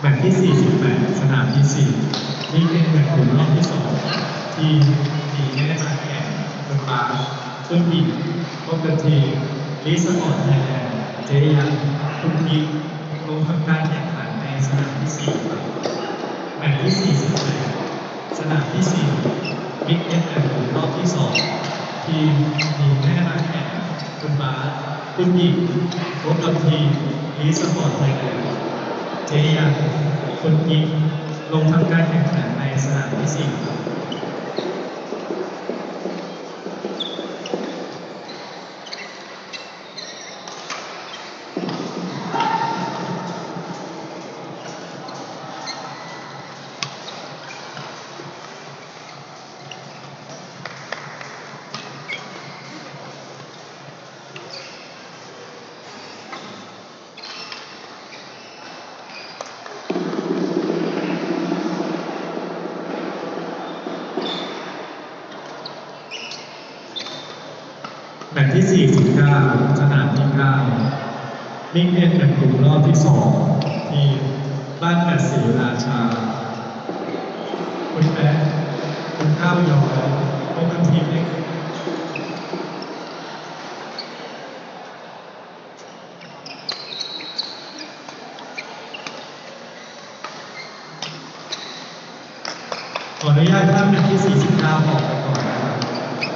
ແມດທີສີ່ສິບແປດ ສະໜາມທີສີ່ ມີເກມແບ່ງກຸ່ມລອບທີສອງ ທີມ ດີເອ ບາດແຂງ ເມືອງປານ ເປັນຍິງ ພົບກັບທີມ ອີສະປອດ ໄທແລນ ເຈຍັງ ຄຸນກິ ລົງທຳການແຂ່ງຂັນໃນສະໜາມທີສີ່ ແມດທີສີ່ສິບແປດ ສະໜາມທີສີ່ ມິກເອັນແອນກຸ່ມລອບທີສອງ ທີມ ດີແມ່ບາດແຂງ ເມືອງປານ ເປັນຍິງ ພົບກັບທີມ ອີສະປອດ ໄທແລນ ເຈຍັງ ຄົນກິ ລົງທຳການແຂ່ງຂັນໃນສະໜາມທີສີ່. ແມດທີສີ່ສິບເກົ້າ ສະໜາມທີເກົ້າ ມິກເອັນແບ່ງກຸ່ມລອບທີສອງ ທີມ ບ້ານແປດສີລາຊາ ຄຸນແປະ ຄຸນເກົ້າຢອຍ ພົບກັບທີມເອັກ ຂໍອະນຸຍາດຂ້າມແມດທີສີ່ສິບເກົ້າອອກໄປກ່ອນນະຄັບ.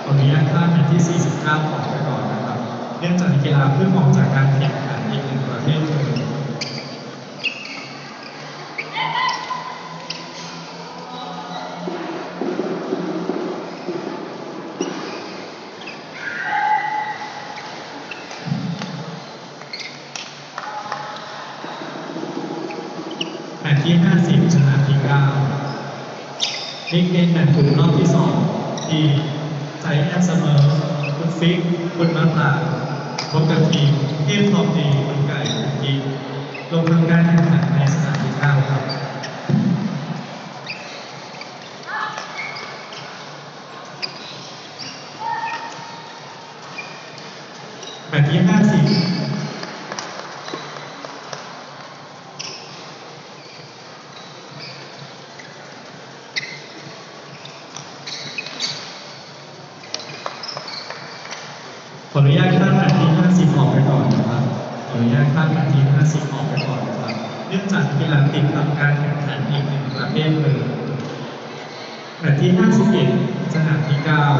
ຂໍອະນຸຍາດຂ້າມແມດທີສີ່ສິບເກົ້າອອກໄປກ່ອນນະຄັບ. ເນື່ອງຈາກນັກກິລາເພິ່ງອອກຈາກການແຂ່ງຂັນອີກໜຶ່ງປະເພດເລີຍ. ແມດທີຫ້າສິບ ສະໜາມທີເກົ້າ ມິກເອັນແບ່ງກຸ່ມລອບທີສອງ ທີມ ໄຊແອນສະເມີ ຄຸນຟິກ ຄຸນມາຕາ ພົບກັບທີມ ເທບທອງດີ ຄຸນໄກ່ ຄຸນກິ ລົງທຳການແຂ່ງຂັນໃນສະໜາມທີເກົ້າ ຄັບ. ແມດທີຫ້າສິບ ຂໍອະນຸຍາດຂ້າມແມດທີຫ້າສິບອອກໄປກ່ອນນະຄັບ. ຂໍອະນຸຍາດຂ້າມແມດທີຫ້າສິບອອກໄປກ່ອນນະຄັບ. ເນື່ອງຈາກກິລາຕິດຕາມການແຂ່ງຂັນອີກໜຶ່ງປະເພດເລີຍ. ແມດທີຫ້າສິບເອັດ ສະໜາມທີເກົ້າ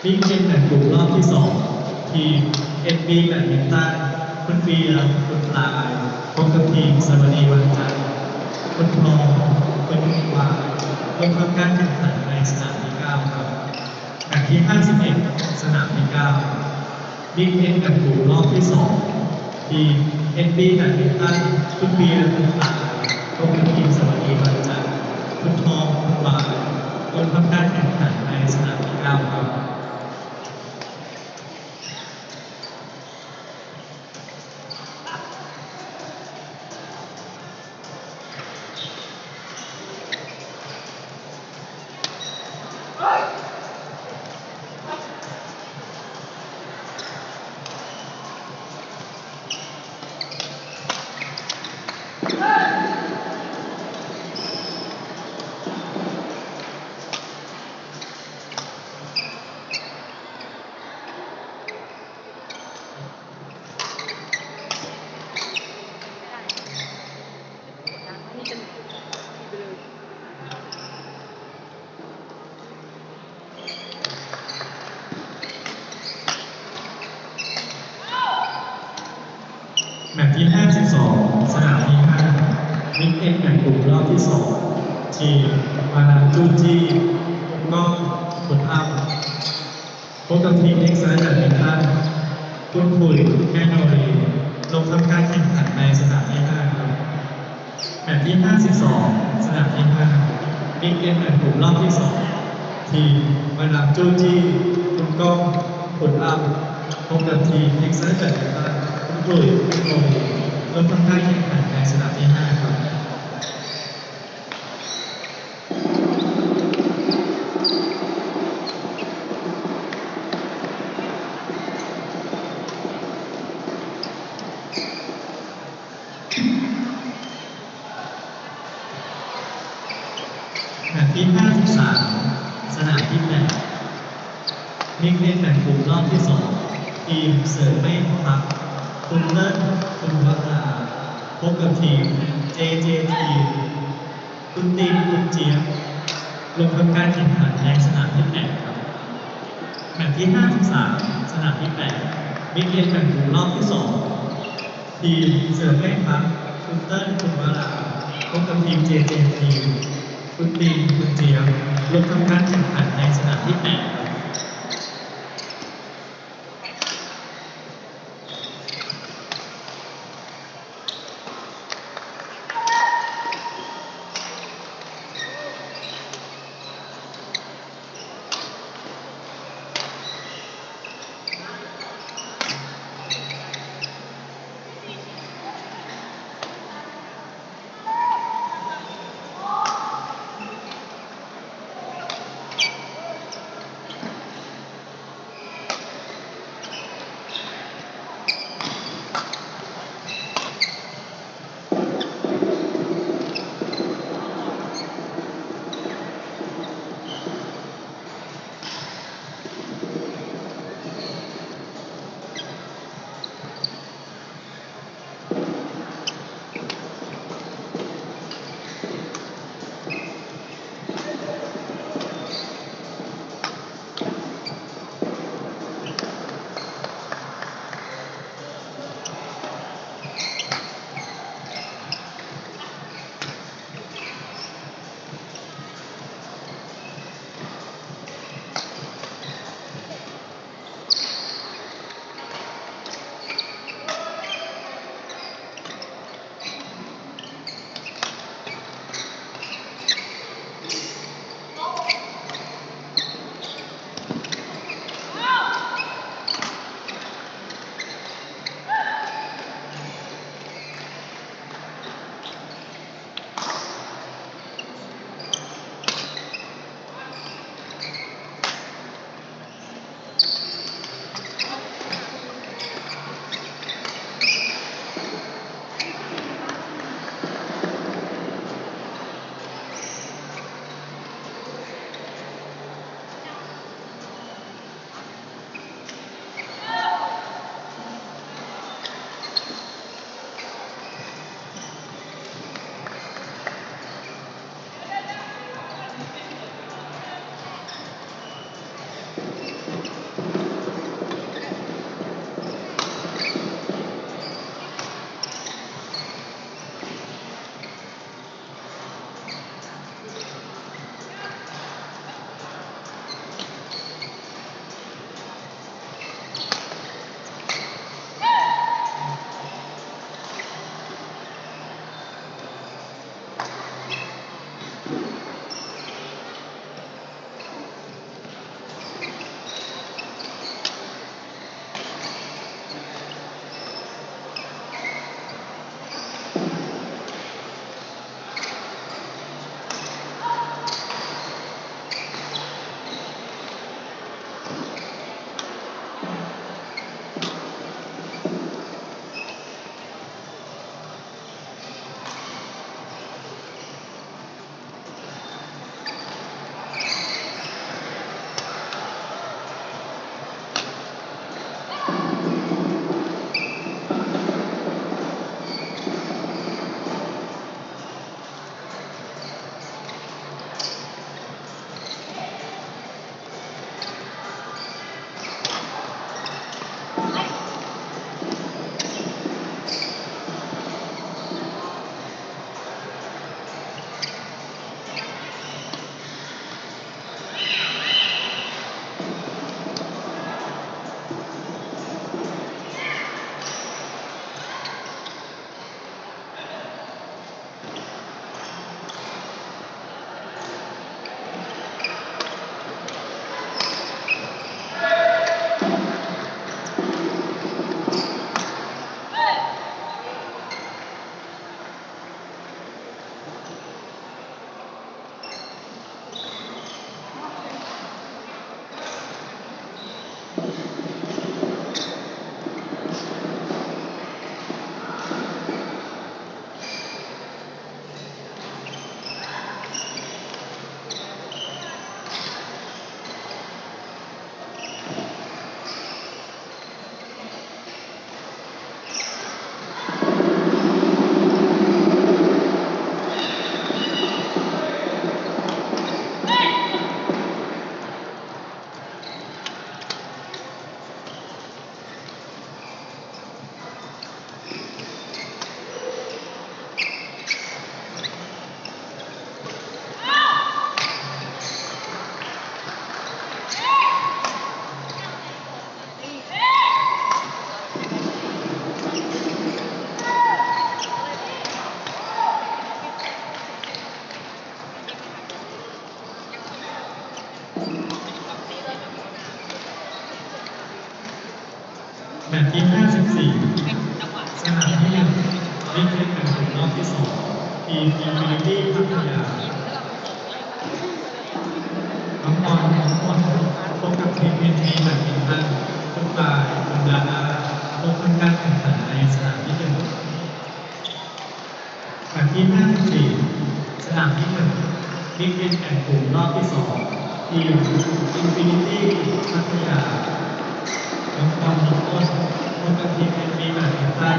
ມີເກມແບ່ງກຸ່ມລອບທີສອງ ທີມ ເອັສບີ ແບດມິນຕັນ ຄຸນເບຍ ຄຸນປາຍ ພົບກັບທີມ ສະຫວັດດີວັນຈັນ ຄຸນທອງ ຄຸນວາຍ ລົງທຳການແຂ່ງຂັນໃນສະໜາມທີເກົ້າ ຄັບ. ແມດທີຫ້າສິບເອັດ ສະໜາມທີເກົ້າ ມິກເອັນແບ່ງກຸ່ມລອບທີສອງ ທີມ ເອັສບີ ແບດມິນຕັນ ຄຸນເບຍ ຄຸນປາຍ ພົບກັບທີມ ສະຫວັດດີວັນຈັນ ຄຸນທອງ ຄຸນວາຍ ລົງທຳການແຂ່ງຂັນໃນສະໜາມທີເກົ້າ ຄັບ. ແມດທີຫ້າສິບສອງ ສະໜາມທີຫ້າ ມິກເອັນແບ່ງກຸ່ມລອບທີສອງ ທີມ ມາດາມຈູຈີ ຄຸນກ້ອງ ຄຸນອ້ຳ ພົບກັບທີມ ເອັກໄຊ ແບດມິນຕັນ ຄຸນຂຸຍ ແມ່ນໂນຣີ ລົງທຳການແຂ່ງຂັນໃນສະໜາມທີຫ້າ ຄັບ. ແມດທີຫ້າສິບສອງ ສະໜາມທີຫ້າ ມິກເອັນແບ່ງກຸ່ມລອບທີສອງ ທີມ ມາດາມຈູຈີ ຄຸນກ້ອງ ຄຸນອ້ຳ ພົບກັບທີມ ເອັກໄຊ ແບດມິນຕັນ ຄຸນກຸ້ຍ ຄຸນໂອລີ ລົງທຳການແຂ່ງຂັນໃນສະໜາມທີຫ້າ ຄັບ. ທີຫ້າສິບສາມ ສະໜາມທີແປດ ມິກເລນແບ່ງກຸ່ມລອບທີສອງ ທີມເສີມໄມ້ທອງຄຳ ຄຸນເຕີນ ຄຸນວາລາ ພົບກັບທີມ ເຈເຈ ທີມ ຄຸນຕິນ ຄຸນຈຽມ ລົງທຳການແຂ່ງຂັນໃນສະໜາມທີແປດ ແມັດທີຫ້າສິບສາມ ສະໜາມທີແປດ ມິກເລນແບ່ງກຸ່ມລອບທີສອງ ທີມເສີມໄມ້ທອງຄຳ ຄຸນເຕີນ ຄຸນວາລາ ພົບກັບທີມ ເຈເຈ ທີມ ຄຸນຕິນ ຄຸນຈຽມ ລົງທຳການແຂ່ງຂັນໃນສະໜາມທີແປດ. ແມດທີຫ້າສິບສີ່ ສະໜາມທີໜຶ່ງ ມິດເທດແບງໂກລ ຮອບທີສອງ ທີມອິນຟິນິຕີ້ພັທຍາ ນ້ອງບອນ ນ້ອງບອນ ພົບກັບທີມເອັນບີ ແບດມິນຕັນ ກຸດບາຍ ເວນດາ ລົງທຳການແຂ່ງຂັນໃນສະໜາມທີໜຶ່ງ. ແມດທີຫ້າສິບສີ່ ສະໜາມທີໜຶ່ງ ມິດເທດແບງໂກລ ຮອບທີສອງ ທີມອິນຟິນິຕີ້ພັທຍາ ນ້ອງບອນ ນ້ອງບອນ ພົບກັບທີມເອັນບີ ແບດມິນຕັນ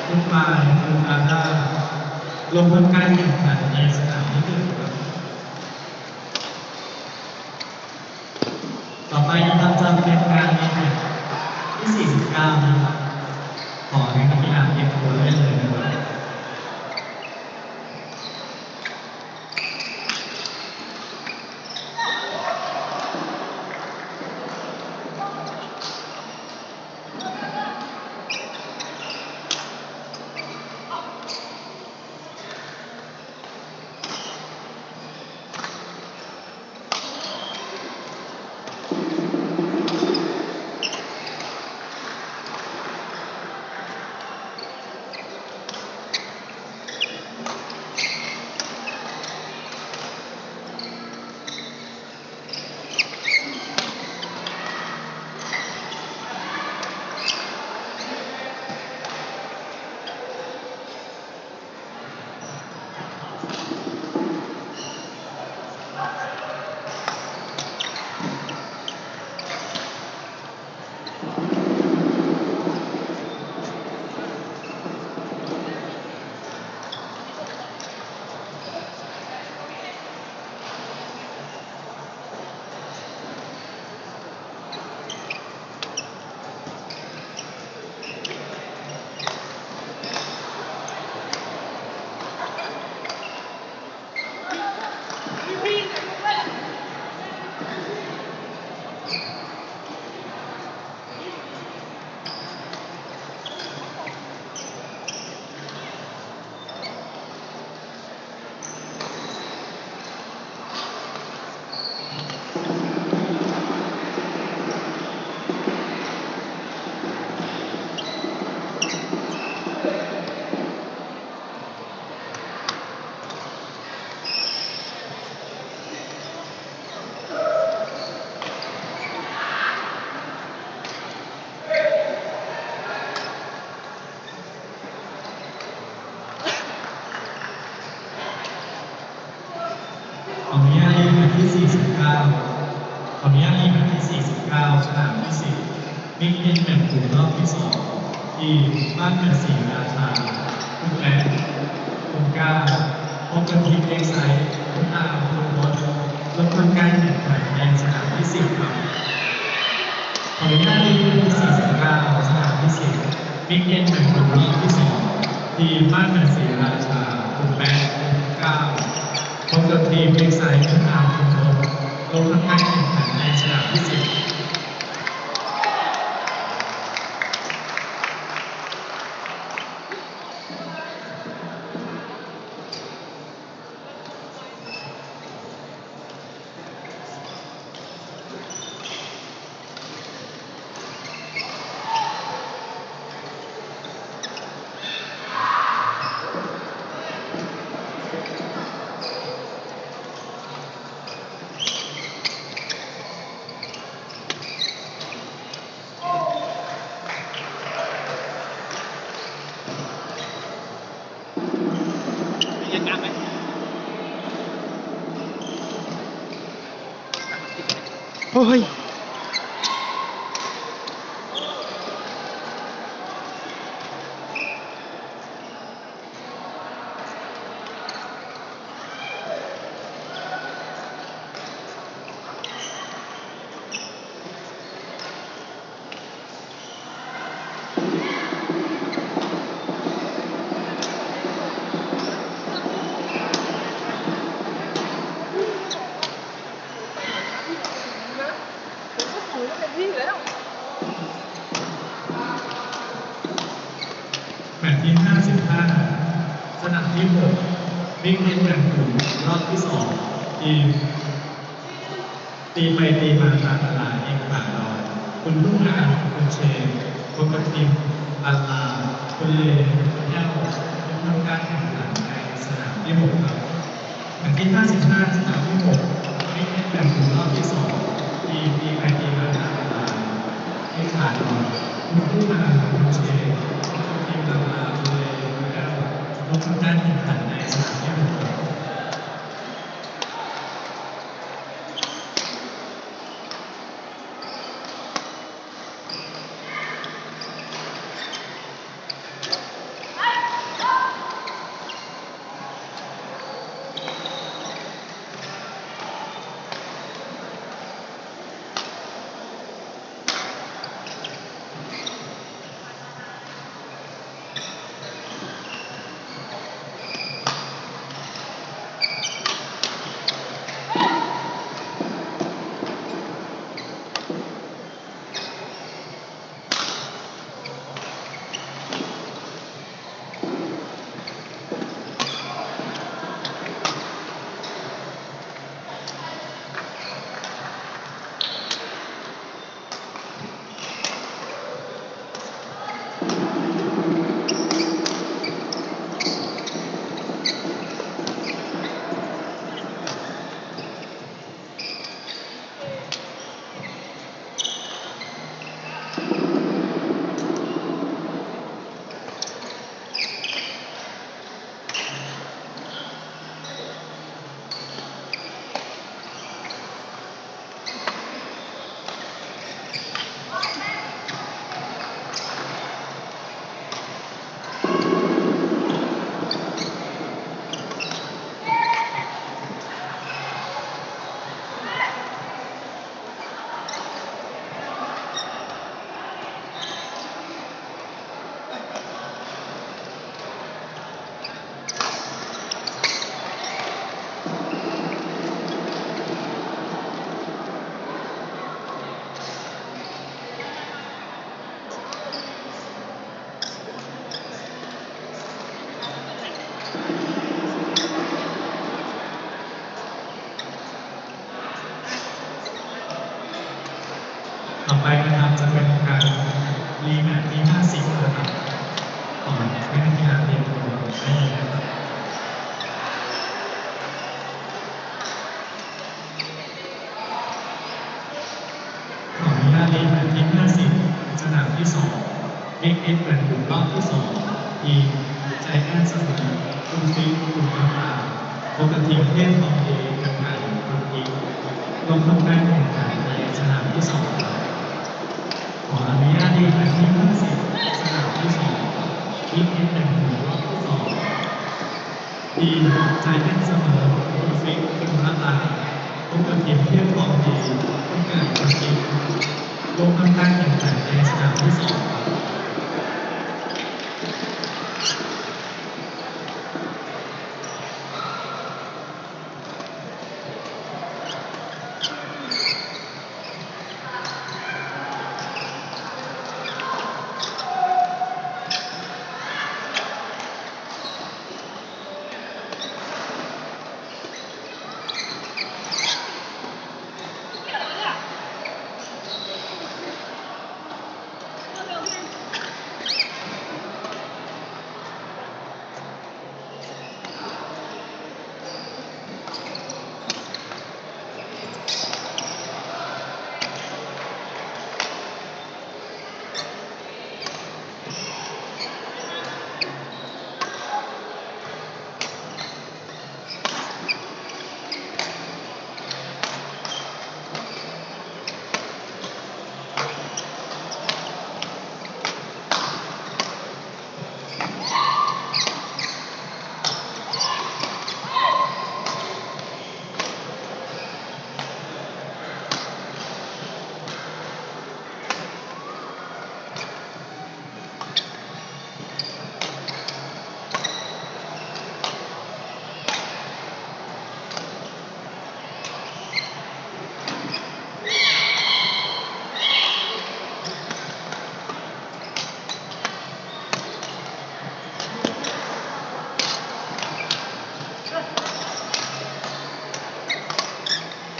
ກຸດບາຍ ເວນດາ ລົງທຳການແຂ່ງຂັນໃນສະໜາມທີໜຶ່ງ. ຕໍ່ໄປເຮົາຈະແຂ່ງຂັນໃນແມດທີສີ່ສິບເກົ້ານະຄັບ. ຂໍໃຫ້ນັກກິລາຕຽມຕົວໄດ້ເລີຍນະຄັບ. ຂໍອະນຸຍາດອີກແມດທີສີ່ສິບເກົ້າ ຂໍອະນຸຍາດອີກແມດທີສີ່ສິບເກົ້າ ສະໜາມທີສີ່ ມິດເທດແບງໂກລ ຮອບທີສອງ ທີມບ້ານແມ່ສີລາຊາ ກຸ່ມແປດ ກຸ່ມເກົ້າ ພົບກັບທີມເອັກໄຊ ຄຸນອາມ ຄຸນບົດ ລົງທຳການແຂ່ງຂັນໃນສະໜາມທີສິບ ຄັບ. ຂໍອະນຸຍາດອີກແມດທີສີ່ສິບເກົ້າ ສະໜາມທີສິບ ມິດເທດແບງໂກລ ຮອບທີສອງ ທີມບ້ານແມ່ສີລາຊາ ກຸ່ມແປດ ກຸ່ມເກົ້າ ພົບກັບທີມເອັກໄຊ ຄຸນອາມ ຄຸນບົດ ລົງທຳການແຂ່ງຂັນໃນສະໜາມທີສິບ. ໂອ້ຍ. ແມດທີຫ້າສິບຫ້າ ສະໜາມທີຫົກ ມິກເຮັດຫຍັງຢູ່ ຮອບທີສອງ ທີມ ຕີໄປຕີມາຕາມຕະຫຼາດເອກະບານດອນ ຄຸນລຸງອານ ຄຸນເຊນ ພບກັບທີມບັນລາ ຄຸນເລ ແກ້ວ ລົງທຳການແຂ່ງຂັນໃນສະໜາມທີຫົກ ແມັດທີຫ້າສິບຫ້າ ສະໜາມທີຫົກ ມີເຄດແບ່ງກຸ່ມຮອບທີສອງ ທີມ ທີມ ທີມບັນລາ ແຂ່ງຂັນ ຄູນາ ຄູເຊ ລົງທຳການແຂ່ງຂັນໃນສະໜາມທີຫົກ. ຕໍ່ໄປນະຄັບ ຈະເປັນການຣີແມັດທີຫ້າສິບນະຄັບ ຂອງນັກກິລາເຕະບອນໄດ້ເລີຍນະຄັບ. ຂອງມິລາລີແມັດທີຫ້າສິບ ສະໜາມທີສອງ ເຮັກເຮັກແບນບຸນລອບທີສອງ ທີມໄຈແອນສະເໝີກຸງຟິກກຸງນ້ຳຕາ ພົບກັບທີມເທບທອງເອ ກັນໄກກຸງກິກ ລົງທຳການແຂ່ງຂັນໃນສະໜາມທີສອງ. ຂໍອະນຸຍາດລີກແມັດທີຫ້າສິບ ສະໜາມທີສອງ ເຮັກເຮັກແບນບຸນລອບທີສອງ ທີມໄຈແອນສະເໝີກຸງຟິກກຸງນ້ຳຕາ ພົບກັບທີມເທບທອງເອ ກັນໄກກຸງກິກ ລົງທຳການແຂ່ງຂັນໃນສະໜາມທີສອງ.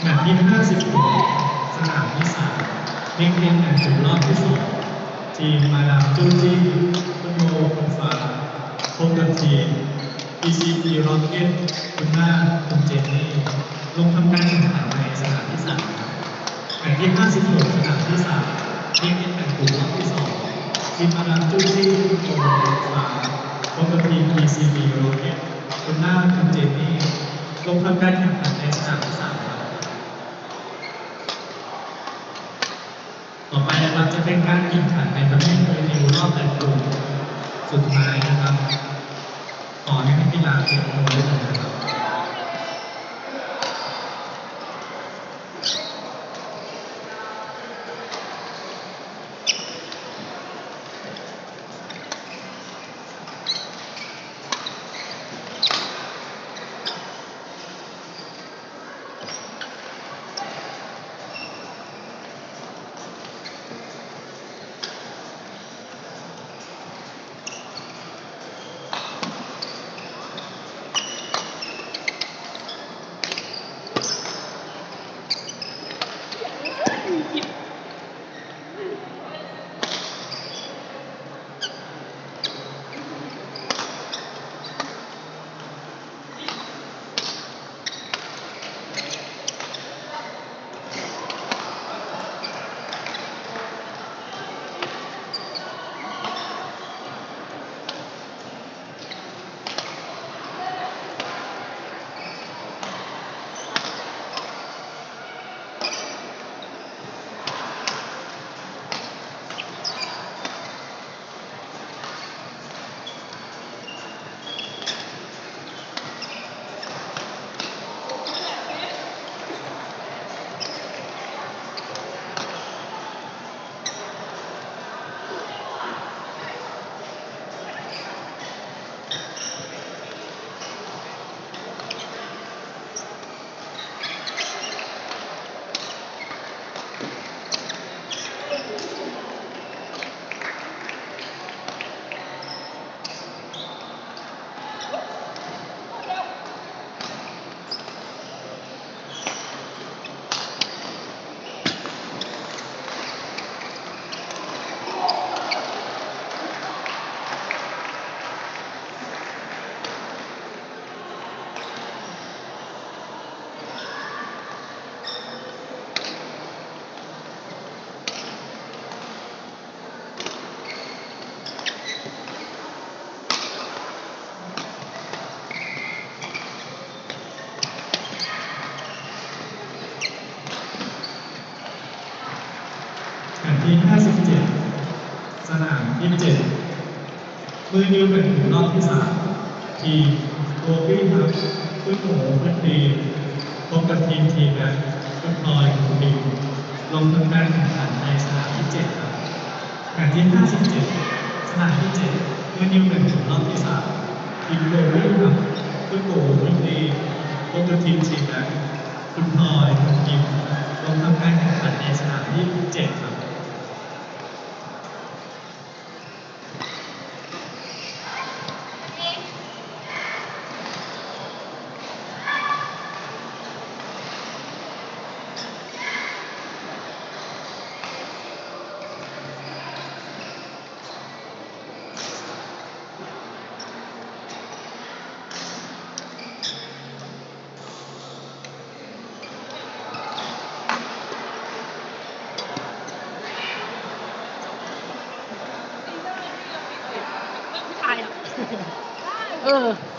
ແມັດທີຫ້າສິບຫົກ ສະໜາມທີສາມ ເຮັກເຮັກແບນບຸນລອບທີສອງ ໄຈ ທີມມາດາມຈູ້ຈີ້ ຄຸນໂອ ຄຸນຟ້າ ພົບກັບທີມ ພີຊີບີ ຣັອກເກັດ ຄຸນໜ້າ ຄຸນເຈນນີ່ ລົງທຳການແຂ່ງຂັນໃນສະໜາມທີສາມ. ແມດທີຫ້າສິບຫົກ ສະໜາມທີສາມ ເຮັດກັນເປັນກຸ່ມຮອບທີສອງ ທີມມາດາມຈູ້ຈີ້ ຄຸນໂອ ຄຸນຟ້າ ພົບກັບທີມ ພີຊີບີ ຣັອກເກັດ ຄຸນໜ້າ ຄຸນເຈນນີ່ ລົງທຳການແຂ່ງຂັນໃນສະໜາມທີສາມ. ຕໍ່ໄປນະຄັບ ຈະເປັນການແຂ່ງຂັນໃນຕຳແໜ່ງໂມເດວລອບແບ່ງກຸ່ມສຸດທ້າຍນະຄັບ. ຂໍໃຫ້ນັກກິລາເກຽມໂຕໄດ້ເລີຍນະຄັບ. ແມດທີຫ້າສິບເຈັດ ສະໜາມທີເຈັດ ມືນິວແບ່ງກຸ່ມຮອບທີສາມ ທີມໂກບີຮັບ ຄຸນໂອ ຄຸນດີ ພົບກັບທີມ ທີແບັກ ຄຸນພອຍ ຄຸນພິມ ລົງທຳການແຂ່ງຂັນໃນສະໜາມທີເຈັດ. ແມດທີຫ້າສິບເຈັດ ສະໜາມທີເຈັດ ມືນິວແບ່ງກຸ່ມຮອບທີສາມ ທີມໂກບີຮັບ ຄຸນໂອ ຄຸນດີ ພົບກັບທີມ ທີແບັກ ຄຸນພອຍ ຄຸນພິມ ລົງທຳການແຂ່ງຂັນໃນສະໜາມທີເຈັດ. ເອີ.